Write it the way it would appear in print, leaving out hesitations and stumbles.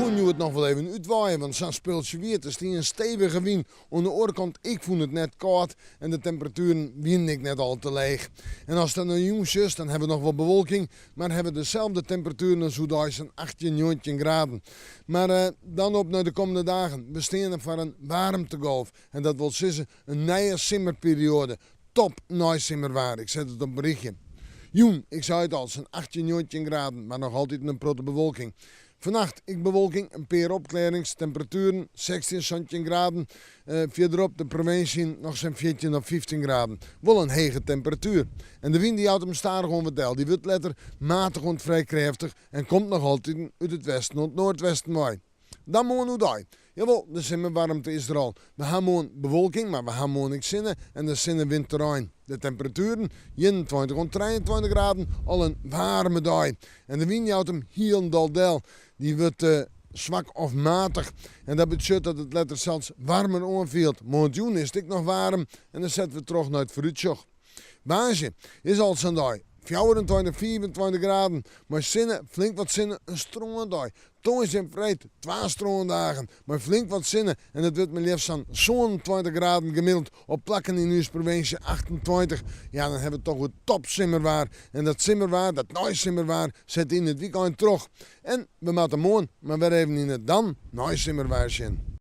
koene hjoed noch wol even útwaaie, want sa'n spultsje wie it. Der stie in stevige wyn. Oan de oare kant, ik fûn it net kâld en de temperatueren wienen ek net al te leech. En ast dan nei jûn sjochst, dan ha we noch wol bewolking, mar ha we deselde temperatueren as oerdei, sa'n 18, 19 graden. Mar dan op nei de kommende dagen. We steane foar in waarmtegolf en dat wol sizze in nije simmerperioade. Top neisimmerwaar, ik set it op in rychje. Jûn, ik sei it al, sa'n 18, 19 graden, mar noch altyd in protte bewolking. Fannacht ek bewolking, in pear opklearrings, temperatueren 16, 17 graden. Fierderop de provinsje yn noch sa'n 14 of 15 graden. Wol in hege temperatuer. En de wyn dy jout him stadichoan wat del. Dy wurdt letter matich oant frij krêftich en komt noch altiten út it westen oant noardwesten wei. Dan moarn oerdei. Jawol, de simmerwaarmte is der al. We ha moarn bewolking, mar we ha moarn ek sinne en de sinne wint terrein. De temperatueren, 21 oant 23 graden, al in waarme dei. En de wyn jout him hielendal del. Dy wurdt swak of matich. En dat betsjut dat it letter sels waarmer oanfielt. Moarntejûn is it ek noch waarm en dan sette we troch nei it foarútsjoch. Woansdei is al sa'n dei. 24, 25 graden, mei sinne, flink wat sinne, in strândei. Tongersdei en freed twa strândagen mei flink wat sinne en it wurdt mar leafst sa'n 27 graden gemiddeld, op plakken yn ús provinsje 28. Ja, dan ha we it toch oer topsimmerwaar. En dat simmerwaar, dat neisimmerwaar, set yn it wykein troch. En we moatte moarn mar wer even yn it dan neisimmerwaar sjen.